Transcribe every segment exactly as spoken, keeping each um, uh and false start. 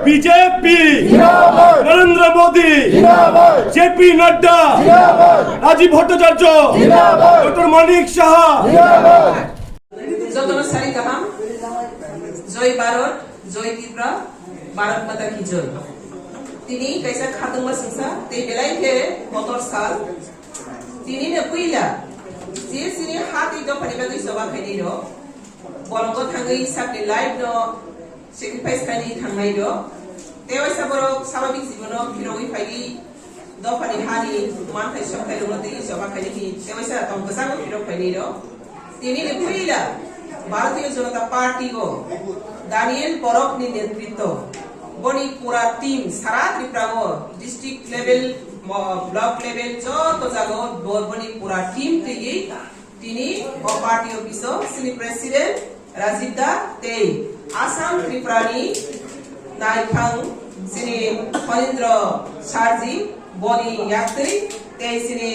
বিজেপি জিন্দাবাদ। নরেন্দ্র মোদী জিন্দাবাদ। জেপি নাড্ডা জিন্দাবাদ। রাজীব ভট্টাচার্য জিন্দাবাদ। ডক্টর মানিক সাহা জিন্দাবাদ। Jotono sari kaham, Joy Bharat, Joy Tripura, Bharat Mata Ki Joy. Tini kaisa khatungma sengsa, tei belai khe kotor sal. Tini no puila, je chini ha tei dophani bagwi choba khainai rok, bolongo thangwi sakni life no sacrifice khainai thangnai rok. Tei waisa borok sababik jibono phirogwi phaiwi dophani hani manthai sokthai rokno tei choba khainai hi tei waisa tong kwchangbo phirok phainai rok. Tini ni puila Bharatiya Janata Party o Daniel Borok ni netritwo boni pura team sara Tripura o district level, mo-, block level joto jaga o bo-, boni pura team twiwi tini o party office o chini president Rajib da tei Assam Tripura ni naiphang chini Phanindra Sarji boni yaktwi tei chini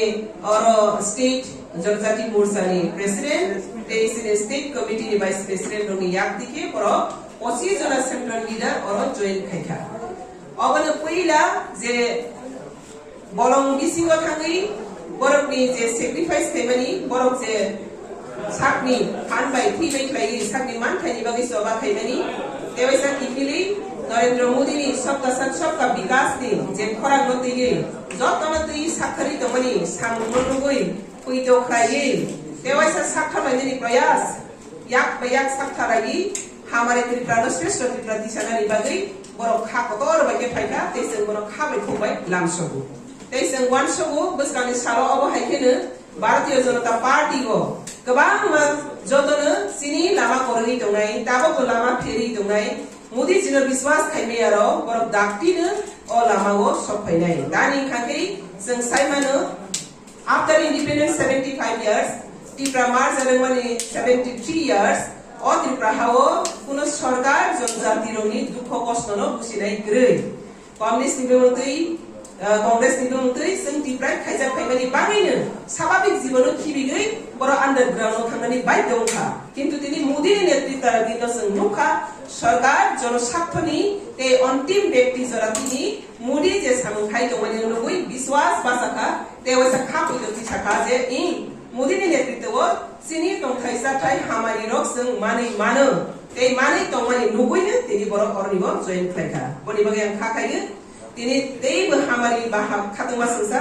oro state Janajati Morcha ni president tei chini state committee ni vice president rokni yaktwi khe borok pochis jona central leader oro join khaikha. Obono puila je bolong bisingo thangwi borokni je sacrifice khaimani, borok je sakni phan bai thwi bai khlaiwi sakni manthaini bagwi choba khaimani, tei waisa kiphilwi Narendra Modi ni Sabka Saath Sabka Vikas ni je khorang no twiwi jotono twi sakharwi tongmani samung no nugwi puito khlaiwi tei waisa sakha lainani prayas yak bai yak sakha laiwi hamari Tripura no shrestho Tripura tisanani bagwi borok kha kotor bai khe phaikha tei chwng bono kha bai khuk bai lamsogo. Tei chwng uansukgo bwskangni salo obo hai kheno Bharatiya Janata Party o kwbangma jotono chini lama kwrwngwi tongnai, tabukbo lama pherwi tongnai, Modi jino biswas khaimaya rok borok daktino o lama o sok phainai. Tani wngkha khe chwng sai mano, after independence seventy five years, Tipra merge rwngmani seventy three years, o Tripura hao kuno sorkar jonjati rokni dukho kosto no businai kwrwi. Communist ni bumung twi, ah, Congress ni bumung twi chwng Tipra khaijak phaimani bagwino sababik jibono khibigwi borok underground o thangnani baidhyo wngkha. Kintu tini Modi ni netritwa dino chwng nukha, sorkar jonosarthoni tei ontim bekti jora tini Modi je samung khai tongmani nugwi biswas bachakha, tei waisa kha puito tisakha je, ing, Modi ni netritwo chini tongthai chathai hamari rok chwng manwi mano, tei manwi tongmani nugwino tini borok oroni bo join khlaikha. Boni bagwi ang kha khaio, tini teibo hamari baham khatungma sengsa,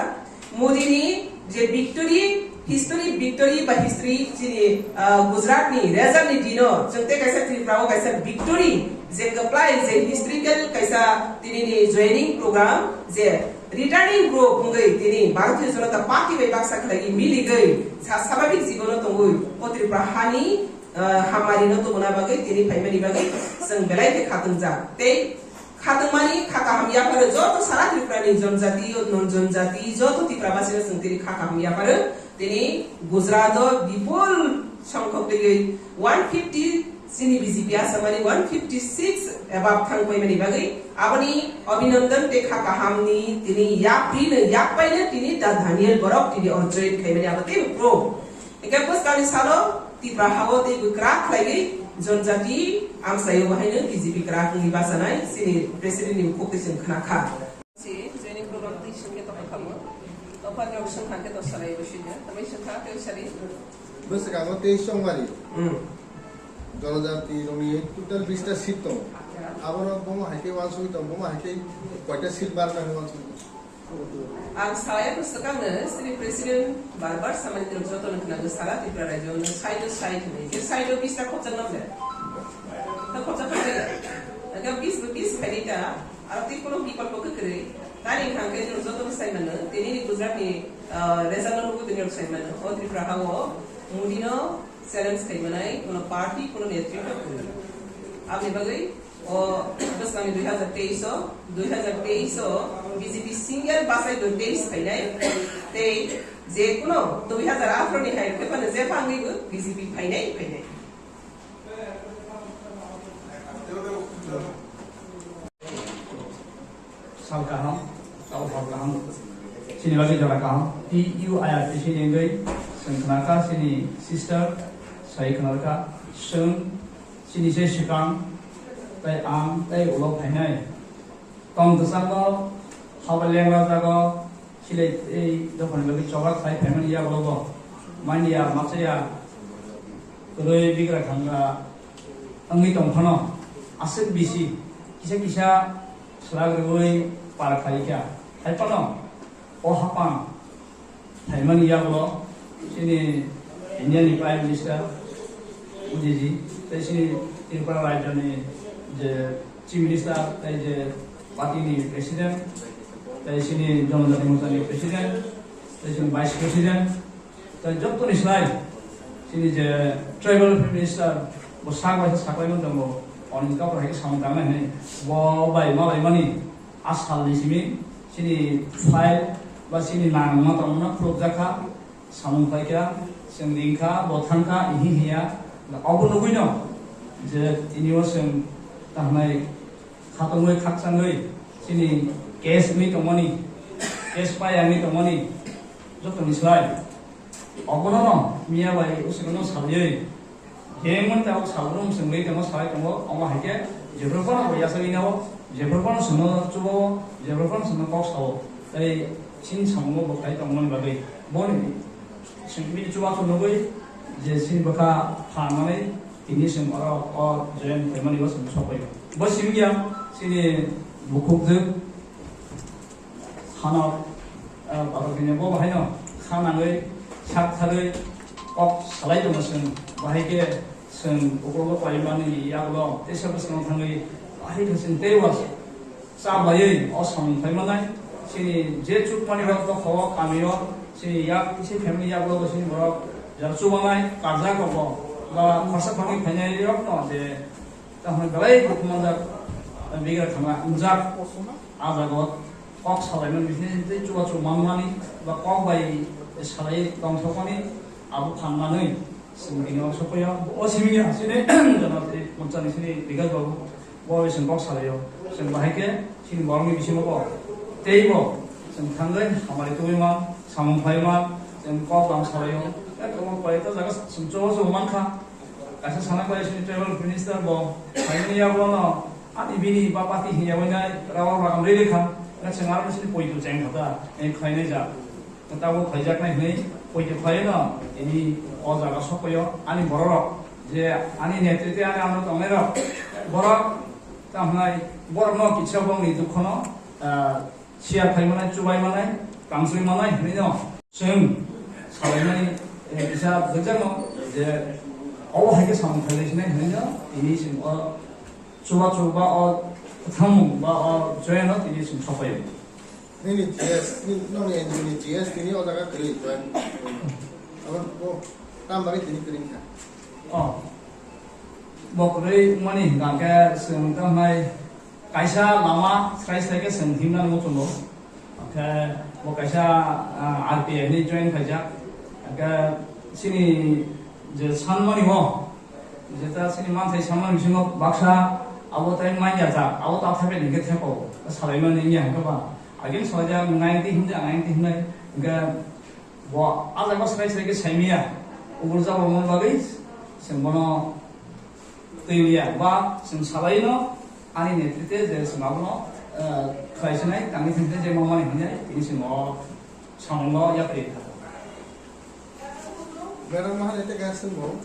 Modi ni je victory, history victory ba history chini, ah, Gujarat ni result ni dino chwng tei kaisa Tripura o kaisa victory je kwplai je historical kaisa tini ni joining program je returning group wngwi tini Bharatiya Janata Party bai baksa khlaiwi miligwi sa swabhabik jibono tongwi o Tripura hani, ah, hamari no tubuna bagwi tini phaimani bagwi chwng belai khe khatungjak tei khatungmani kha kaham yapharo joto sara Tripura ni jonjati o non jonjati joto Tripura basino chwng tini kha kaham yapharo tini Gujarat o bipul songkhok twiwi one fifty chini B J P asamani one fifty six above thang paimani bagwi aboni Abhinandan tei kha kahamni tini yapri no yakpai no tini da Daniel Borok tini or join khaimani abo tei pro. Hingke bwskangni salo Tipra hao tei bwkra khlaiwi jonjati amchaio bahaino B J P kwrak wngwi bachanai chini president ni bukhuk tei chwng khna kha. Si joining program twi singke tongkha kamo. Topha ni option hangke to salai bo sini. Tamai sengkha tei sari. Bwskango tei chongmari. Hmm. Jonojati rokni total bista seat tongo. Abono bomo haikhe wansugwi tongo, bomo haikhe koita seat barna hwnwi wansugwi tongo. Ang saya ko swkangno chini president bar bar samani tong joto no khna sara Tripura rajyo no side o side ni. Je side o bista khopjak nokle. Ta khopjak khopjak. Aga bis bis khaini ta. Aro tei kono bikolpo kwkrwi. Tani hangke joto no sai mano. Tini ni Gujarat ni, ah, result no nugwi tini sai mano. O Tripura hao Modi no challenge khai manai, kono party, kono netritwa kwrwi. Aboni bagwi o bwskangni dui hazar teis o, dui hazar teis o B J P single bachai dui teis phainai, tei je kono dui hazar atharo ni hai khe phano je phangwi bo B J P phainai, phainai. Sal kaham, tau sal kaham. Chini bagwi jora kaham. T U I R T C ni wngwi chwng khna kha, chini sister sai khna kha, chwng chini se swkang tei ang tei ulo phainai. Tong kwchangno haba lengra jago khilai ei dophani bagwi choba khlai phaimani yagulogo manya machaya kwrwi bigra thangkha wngwi tong phano aswk bisi kisa kisa swlag rwui par khlaikha. Hai phano o hapang phaimani yagulo chini Indiani Prime Minister Modi ji, tei chini Tripura rajyoni je Chief Minister, tei je party ni President, tei chini Janajati Morcha ni President, tei chini Vice President, tei jottoni slai chini je Tribal Minister bo sak bai saklaimani tongo, oni kaupor hai khe samung tangnai hinwi bo bai malaimani. A salni simi chini file ba chini nangma tongmano khulukjakha, samung khlaikha, chwng ringkha, bo thangkha, ihi hiya. Obo nugwino je tini o chwng tahnai khatungwi khakchangwi chini case wngwi tongmani, case paiya wngwi tongmani jotoni slai. Obono no miya bai usukno salwi Hemon tabuk salbrum chwngwi tongma salai tongo, omo hai khe jephru phano bo yasagwi nao, jephru phano chwngno chubo, jephru phano chwngno kok sao, tei chini samungo bo khlai tongmani bagwi. Boni chwng bini chubachu nugwi je chini bwkha phan manwi tini chwng oro o join khlaimani bo chwng sokphaio. Bo simi ya chini bukhukjwk Hano, eh, bathor khe bo bahaino kha nangwi sak tharwi kok salai tongo chwng. Bahai khe chwng ukologo paimani yagulo teisa bwskango thangwi bahai khe chwng teibo cha baiwi o samung phai manai. Chini je chukmani rok dophao kamio chini yak, chini family yagulo bo chini borok jara chubanai karjak rokbo ba khorsa khornwi phainai rokno je Tamo belai bo kumanjak, bigra thangma wngjak, a jaga o kok salaimani bising tei chubachu manmani ba kok bai salai tongthokmani abo phan manwi chwng bini o sokphaio. O simi ya chini Janajati Morcha ni chini Bikash Babu bo bai chwng kok salaio. Chwng bahai khe chini borokni bisingo bo teibo chwng thangwi hamari tubui man, samung phai man, chwng kok lam salaio. Ekdom bai to jaga chwng chubachu mankha. Kaisa sana bai sini tribal minister bo phaimani yagulono ani bini bapati hinya bai nai rawa ragam rwi rikha na chwng aro sini poito cheng khata ei khlainai ja. Tabuk khlaijak nai hinwi poito khlaino tini o jaga sokphaio ani bororok je ani netrite ani ano tongnairok borok tamo hinai borokno kisa bongni dukhono, ah, Siya khai manai, chubai manai, kamsui manai hinwi no. Chwng salaimani, eh, kisa bwjakno je obo hai khe samung khailai sinai hinwi no, tini chwng o chubachu ba o kwthangmung ba o joyano tini chwng sokphaio. Nini G S, ni, nokni N G O ni G S tini o jaga kwrwi join. Abo bo tam bagwi tini kwrwi kha. Oh. Bo kwrwi wngmani hwnkha khe chwng tamo hai Kaisa lama srai srai khe chwng himna nw chwngo. Khe bo kaisa, ah, R P F ni join khaijak. Khe chini je sanmani o, jeta chini manthai sanmani bisingo baksa abo tai manya jak, abo ta thaibai ni khe thepo. Salaimani wngya hwnkhe ba. Agin salaijak ninety himjak, ninety himnai. Hwnkhe bo a jaga srai srai khe saimaya. Ubul jabangma bagwi chwng bono twi liya ba chwng salaino ani netrite je chwng abono, eh, khlai sinai tangwi thangwi je mamani hinwi tini chwng o samungo yapri kha. Madam, ma hwnwi tei kaisa swngmung?